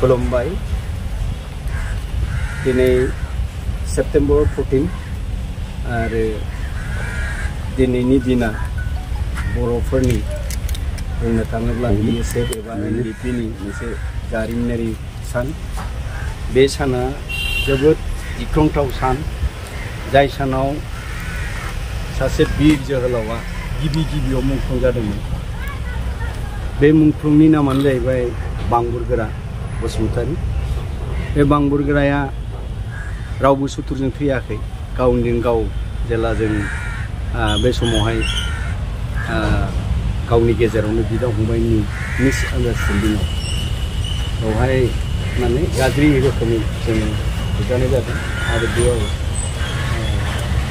खुलुमबाय दिनै सेप्टेम्बर 14 आरो दिनैनि दिना बर'फोरनि बुंनो थाङोब्ला BSF एबा NDPनि मोनसे जारिमिनारि सान बे साना जोबोद गिख्रंथाव सान जाय सानाव सासे बीर जोहोलावा गिबियाव मुंख्लं जादोंमोन बे मुंख्लंनि नामानो जाहैबाय बांबुरगोरा बसुमतारी बे बांबुरगोराया रावबो सुथुरजों थैयाखै गावजों गाव जेला जों बे समावहाय गावनि गेजेरावनो बिदा फंबायनि मिसआन्डारस्टेन्डिंआव बेवहाय माने गाज्रि रोखोमै जोङो बुजानाय जादों आरो बेयाव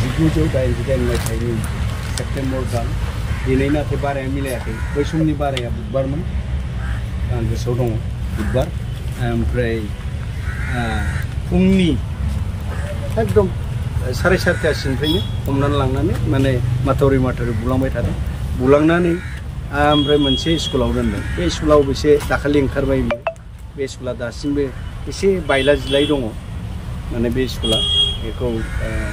1989 मायथाइनि सेप्टेम्बर दान दिनै नाथाय बाराया मिलायाखै बै समनि बाराया बुधबारमोन आं गोसोआव दङ बुधबार ओमफ्राय फुंनि एकदम 4:30 हमनानै लांनानै माने माथावरि बुलांबाय थादों बुलांनानै ओमफ्राय मोनसे स्कुलाव दोनदों बे स्कुलाव एसे दाखालि ओंखारबाय बे स्कुला दासिमबो एसे बायला जिलाय दङ माने बे स्कुला बेखौ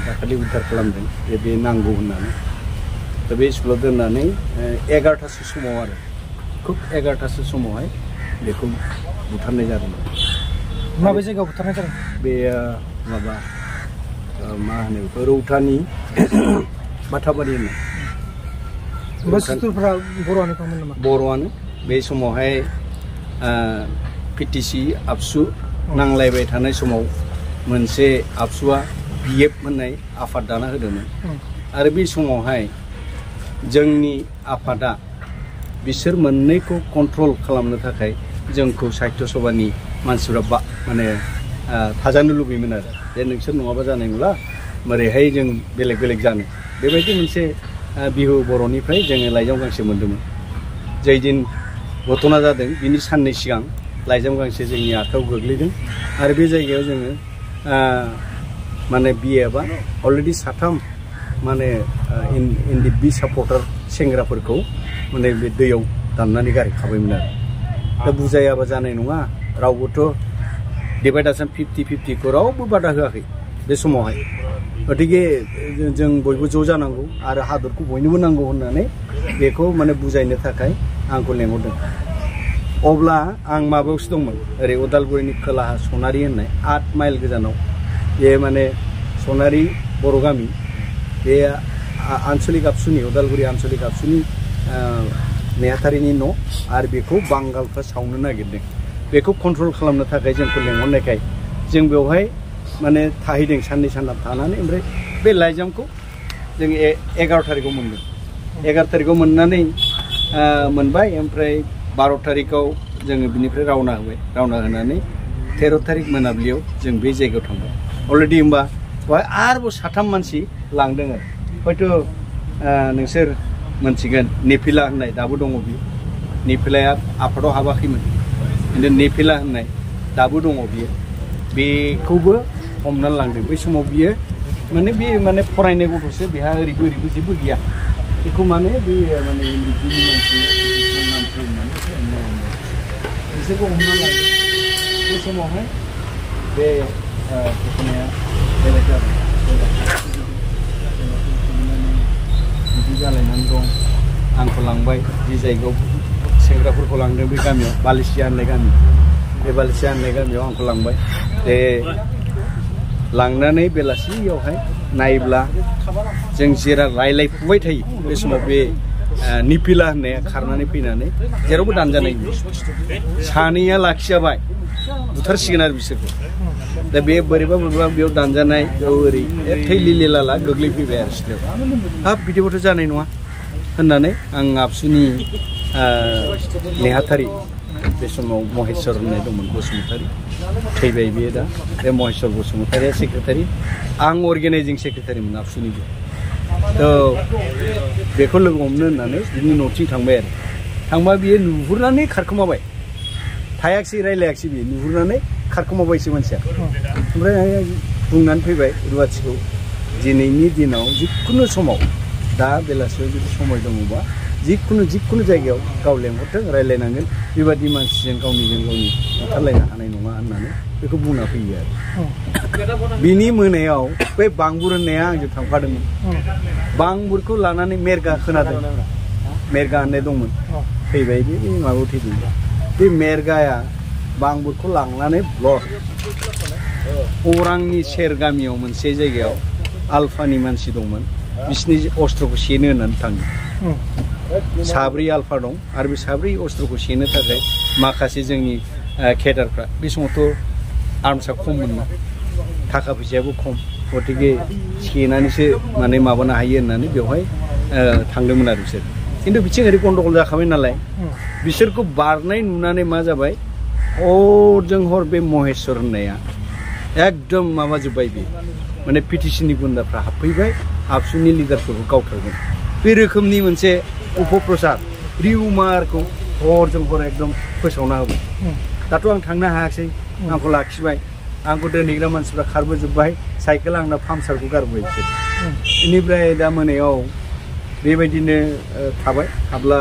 दाखालि उद्धार खालामदों बे नांगौ होननानै दा बे स्कुलाव दोननानै 11टासो समाव आरो खुब 11टासो समावहाय बेखौ बुथारनाय जादोंमोन माबे जायगायाव बुथारनाय जादों बे माबा मा होनो बेखौ रौतानि बाथाबारि होननाय सुथुरफ्रा बर'आनोमोन नामा बर'आनो बे समावहाय PTC आबसु नांलायबाय थानाय समाव मोनसे आबसुआ BF होननाय आफाद दाना होदोंमोन आरो बे समावहाय जोंनि आफादा बिसोर मोननैखौ कन्ट्रल खालामनो थाखाय जोंखौ साहित्य सभानि मानसिफ्रा माने थाजानो लुबैयोमोन आरो जे नोंसोर नङाबा जानाय नंला मारैहाय जों बेलेग बेलेग जानो बेबायदि मोनसे बिहु बर'निफ्राय जोङो लाइजाम गांसे मोन्दोंमोन जाय दिन घटना जादों बिनि साननै सिगां लाइजाम गांसे जोंनि आखायाव गोग्लैदों आरो बे जायगायाव जोङो माने BFआ अलरेडि साथाम माने NDP सापर्टार सेंग्राफोरखौ माने बे दैयाव दाननानै गारहैखाबायमोन आरो दा बुजायाबा जानाय नङा रावबोथ' डिभाइडेसन 50-50खौ रावबो बादा होआखै बे समावहाय गतिके जों बयबो ज' जानांगौ आरो हादरखौ बयनोबो नांगौ होननानै बेखौ माने बुजायनो थाखाय आंखौ लेंहरदों अब्ला आं माबायावसो दंमोन ओरै उदालगुरिनि खोलाहा सनारि होननाय 8 माइल गोजानाव बे माने सनारि बर' गामि बे आन्चलिक आबसुनि उदालगुरि आन्चलिक आबसुनि नेहाथारिनि न' आरो बेखौ बांगालफ्रा सावनो नागिरदों बेखौ कन्ट्रल खालामनो थाखाय जोंखौ लेंहरनायखाय जों बेवहाय माने थाहैदों साननै सानथाम थानानै ओमफ्राय बे लाइजामखौ जों 11 थारिखआव मोनदों 11 थारिखआव मोननानै मोनबाय ओमफ्राय 12 थारिखआव जोङो बिनिफ्राय रावना होबाय रावना होनानै 13 थारिख मोनाबिलियाव जों बे जायगायाव थांबाय अलरेडि होमबा बेवहाय आरोबाव साथाम मानसि लांदों आरो हयथ' नोंसोर मोनथिगोन नेफिला होननाय दाबो दङ बियो नेफिलाया आफादाव हाबाखैमोन खिन्थु नेफिला होननाय दाबो दङ बियो बेखौबो हमनानै लांदों बै समाव बियो माने फरायनाय गथ'सो बेहा ओरैबो जेबो गैया बेखौ माने बे माने बिसोरखौ हमना लांदों बे समावहाय बे घटनाया बेलेग जादों बिदि जालायनानै दं आंखौ लांबाय जि जायगायाव सेंग्राफोरखौ लांदों बे गामियाव बालिसिया होननाय गामि बे बालिसिया होननाय गामियाव आंखौ लांबाय बे लांनानै बेलासियावहाय नायब्ला जों जेरा रायलायफुबाय थायो बे समाव बे निफिला होननाया खारनानै फैनानै जेरावबो दानजानाय सानैया लाखिजाबाय बुथारसिगोन आरो बिसोरखौ दा बे बोरैबा बेयाव दानजानाय बेयाव ओरै थैलिले लाला गोग्लैफैबाय आरो सिथ्लायाव हाब बिदिबाथ' जानाय नङा होननानै आं आबसुनि नेहाथारि बे समाव महेश्वर होननाय दंमोन बसुमतारी थैबाय बियो दा बे महेश्वर बसुमतारीया सेक्रेटारि आं अर्गेनाइजिं सेक्रेटारिमोन आबसुनिबो थ' बेखौ लोगो हमनो होननानै बिनि न'थिं थांबाय आरो थांबा बियो नुहुरनानै खारखोमाबाय थायाखिसै रायलायाखिसै बियो नुहुरनानै खारखोमाबायसो मानसिया ओमफ्राय बुंनानै फैबाय रुवाथिखौ दिनैनि दिनाव जिखुनु समाव दा बेलासियाव जुदि समय दङबा जिखुनु जायगायाव गाव लेंहरथों रायज्लायनांगोन बेबादि मानसिजों गावनिजों गावनि बुथारलायनो हानाय नङा होननानै बेखौ बुंना फैयो आरो बिनि मोनायाव बे बांबुर होननाया आंजों थांफादोंमोन बांबुरखौ लानानै मेरगा खोनादों मेरगा होननाय दंमोन फैबाय बे माबायाव थैदों बे मेरगाया बांबुरखौ लांनानै ब्लक अरांनि सेर गामियाव मोनसे जायगायाव आलफानि मानसि दंमोन बिसिनि अस्त्रखौ सेनो होननानै थाङो साब्रै आलफा दं आरो बे साब्रै अस्त्रखौ सेनो थाखाय माखासे जोंनि केडारफ्रा बे समावथ' आर्मसा खममोन ना थाखा फैसायाबो खम गतिके सेनानैसो माने माबानो हायो होननानै बेवहाय थांदोंमोन आरो बिसोर खिन्थु बिथिं ओरै गन्डगल जाखाबाय नालाय बिसोरखौ बारनाय नुनानै मा जाबाय हरजों हर बे महेश्वर होननाया एकदम माबाजोब्बाय बे माने पिटिसिनि गुन्दाफ्रा हाबफैबाय आबसुनि लिडारफोरखौ गावथारगोन बे रोखोमनि मोनसे उपप्रसाद रिउमारखौ हरजों हर एकदम फोसावना होबाय दाथ' आं थांनो हायाखिसै आंखौ लाखिबाय आंखौ दोनहैग्रा मानसिफ्रा खारबोजोब्बाय साइकेल आंना पाम्पसारखौ गारबोबाय बिसोर बेनिफ्राय दा मोनायाव बेबायदिनो थाबाय थाब्ला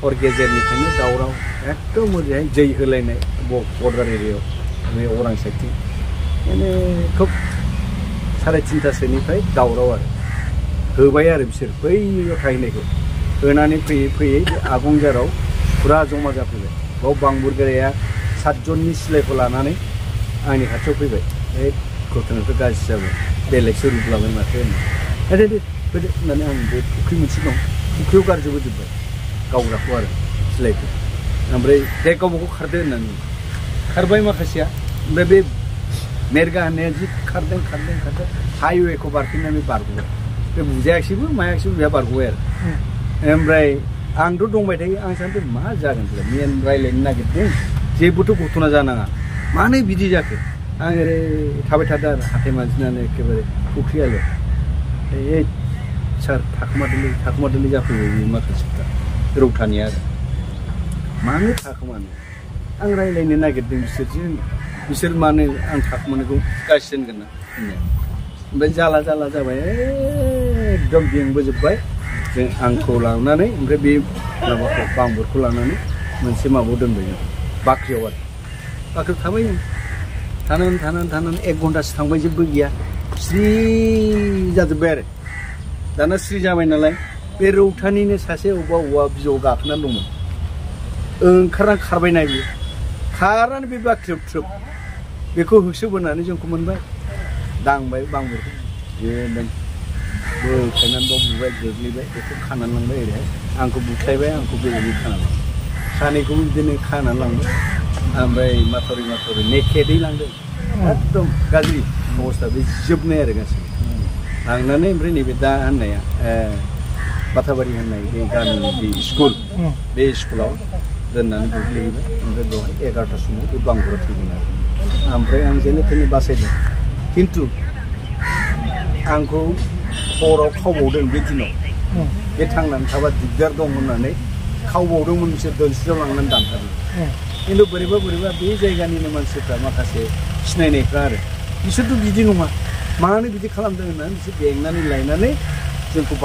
हर गेजेरनिफ्रायनो दावराव एकदम ओरैहाय जै होलायनाय बर्डार एरियायाव बे अरां साइडथिं माने खोब 3:30टासोनिफ्राय दावराव आरो होबाय आरो बिसोर बैयाव थाहैनायखौ होनानै फैयै फैयै बे आगंजाराव फुरा जमा जाफैबाय बाव बांबुरगाराया 7 जननि सिलायखौ लानानै आंनि खाथियाव फैबाय बे घटनायाथ' गाज्रि जाबाय बेलेगसो रुबलाबाय माथो होननानै होननानै आं बे फुख्रि मोनसे दं फुख्रियाव गारजोबोजोब्बाय गावग्राखौ आरो सिलायखौ ओमफ्राय बे गावबागाव खारदो होननानै खारबाय माखासेया ओमफ्राय बे मेरगा होननाया जि खारदों हाइवेखौ बारफिननानै बारग'बाय बे बुजायाखिसैबो मायाखिसैबो बेहा बारग'बाय आरो ओमफ्राय आंथ' दंबाय थायो आं सानदों मा जागोन मेन रायज्लायनो नागिरदों जेबोथ' घटना जानाङा मानो बिदि जाखो आं ओरै थाबाय थादों आरो हाथाय मानजिनानै एखेबारे फुख्रियालाय ए सार थाखोमादोलै जाफैबाय बे माखासेफ्रा रौतानिया आरो मानो थाखोमानो आं रायज्लायनो नागिरदों बिसोर मानो आं थाखोमानायखौ गाज्रि दोनगोन ना होननाया ओमफ्राय जाला जाबाय एकदम बेंबोजोब्बाय जों आंखौ लानानै ओमफ्राय बे माबाखौ बांबुरखौ लानानै मोनसे माबायाव दोनबाय जों बाख्रियाव आरो बाख्रियाव थाबाय जों थानानै 1 घन्टासो थांबाय जेबो गैया स्रि जाजोब्बाय आरो दाना स्रि जाबाय नालाय बे रौतानिनो सासे औवा बिजौआव गाखोनानै दंमोन ओंखारनानै खारबायना बियो खारनानै बे बाख्रियाव थ्रोब बेखौ होसोबोनानै जोंखौ मोनबाय दांबाय बांबुरखौ एकदम बोखायनानै बाव बुबाय गोग्लैबाय बेखौ खानानै लांबाय ओरैहाय आंखौ बुख्लायबाय आंखौ बेलेगै खानानै लांबाय सानैखौबो बिदिनो खानानै लांबाय ओमफ्राय माथावरि नेकेदै लांदों एकदम गाज्रि अबस्था बे जोबनाय आरो गासैबो लांनानै ओमफ्राय नैबे दा होननाया बाथाबारि होननाय बे गामिनि बे स्कुल बे स्कुलाव दोननानै गोग्लैबाय ओमफ्राय बेवहाय 11टा समाव बे बांबुरा थैदों आरो ओमफ्राय आं जेने थेने बासायदों खिन्थु आंखौ हराव खावबावदों बे दिनाव बे थांनानै थाबा दिगदार दं होननानै खावबावदोंमोन बिसोर दोनस्रियाव लांनानै दानथारदों खिन्थु बोरैबा बे जायगानिनो मानसिफ्रा माखासे सिनायनायफ्रा आरो बिसोरथ' बिदि नङा मानो बिदि खालामदों होननानै बिसोर बेंनानै लायनानै जोंखौ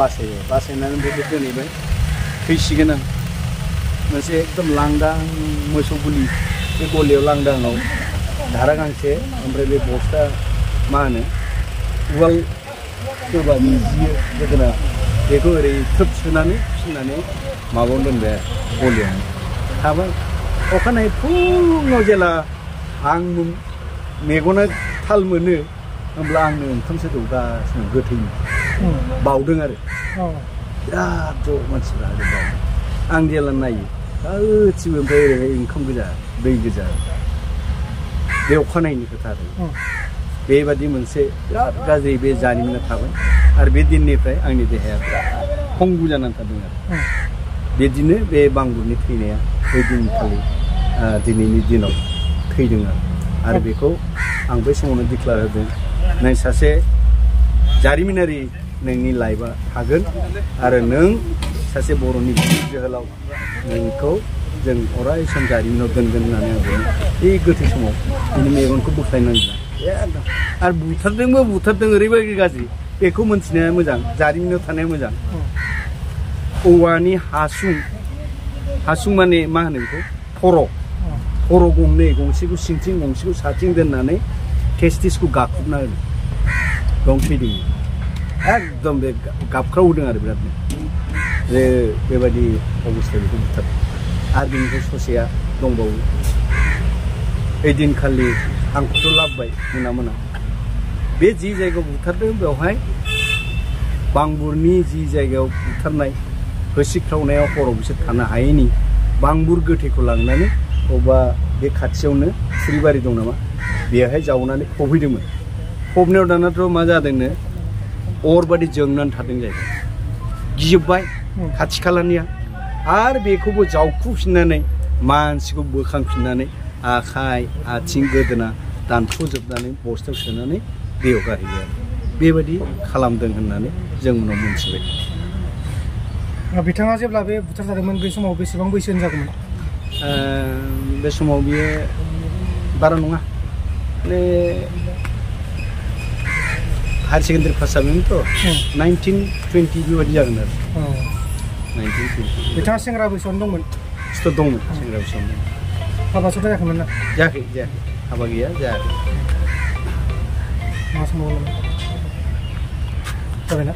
बासायनानै बे दोनहैबाय थैसिगोन आं मोनसे एकदम लांदां मोसौ गुलि बे गलियाव लांदांआव धारा गांसे ओमफ्राय बे बस्ता मा होनो उवाल सोरबा जियो गोदोना बेखौ ओरै थ्रोब सोनानै फिसिनानै माबायाव दोनबाय गलियाव थाबाय अखानायै फुङाव जेला आं मेगना थाल मोनो होमब्ला आंनो ओंखामसो दौगासिनो गोथैनो बावदों आरो बिराद ज' मानसिफ्रा आरो बावदों आं जेला नायो गासिबो ओमफ्राय ओरैहाय ओंखाम गोजा दै गोजा बे अखानायैनि खोथा आरो बेबादि मोनसे बिराद गाज्रि बे जारिमिना थाबाय आरो बे दिननिफ्राय आंनि देहाया खंगु जानानै थादों आरो बिदिनो बे बांबुरनि थैनाया बै दिनखालि दिनैनि दिनाव थैदों आरो बेखौ आं बै समावनो डिक्लेयार होदों नों सासे जारिमिनारि नोंनि लाइफआ थागोन आरो नों सासे बर'नि जोहोलाव नोंखौ जों अराय सम जारिमिनाव दोनगोन होननानै आं बुङो बे गोथै समाव बिनि मेगनखौ बोख्लायनांगोन एकदम आरो बुथारदों ओरैबायदि गाज्रि बेखौ मोनथिनाया मोजां जारिमिनाव थानाया मोजां औवानि हासुं माने मा होनो बेखौ खर' गंनै गंसेखौ सिंथिं गंसेखौ साथिं दोननानै टेस्टिसखौ गाख्रुबना होदों दं थैदों एकदम बे गाबख्रावदों आरो बिरादनो बेबायदि अबस्थायाव बेखौ बुथारदों आरो बेनिफ्राय ससेया दंबावो ओइदिनखालि आंखौथ' लाबोबाय मोना बे जि जायगायाव बुथारदों बेवहाय बांबुरनि जि जायगायाव बुथारनाय होसिख्रावनायाव हराव बिसोर थानो हायैनि बांबुर गोथैखौ लांनानै अबा बे खाथियावनो थुरिबारि दं नामा बेहाय जावनानै फबहैदोंमोन फबनायाव दानाथ' मा जादोंनो अर बादि जोंनानै थादों जाहैबाय गिजोब्बाय खाथि खालानिया आरो बेखौबो जावखुफिननानै मानसिखौ बोखांफिननानै आखाइ आथिं गोदोना दानख'जोबनानै बस्थायाव सोनानै दैयाव गारहैबाय आरो बेबायदि खालामदों होननानै जों उनाव मोनथिबाय बिथाङा जेब्ला बे बुथारजादोंमोन बे समाव बेसेबां बैसोनि जागौमोन बे समाव बियो बारा नङा माने हायार सेकेन्डारि पास जाबायमोनथ' 19-20 बेबायदि जागोन आरो 19-20 बिथाङा सेंग्रा बैसोआवनो दंमोन दंमोन सेंग्रा बैसोआवनो हाबासो जायाखैमोन ना जायाखै हाबा गैया जायाखै मा समाव जाबायना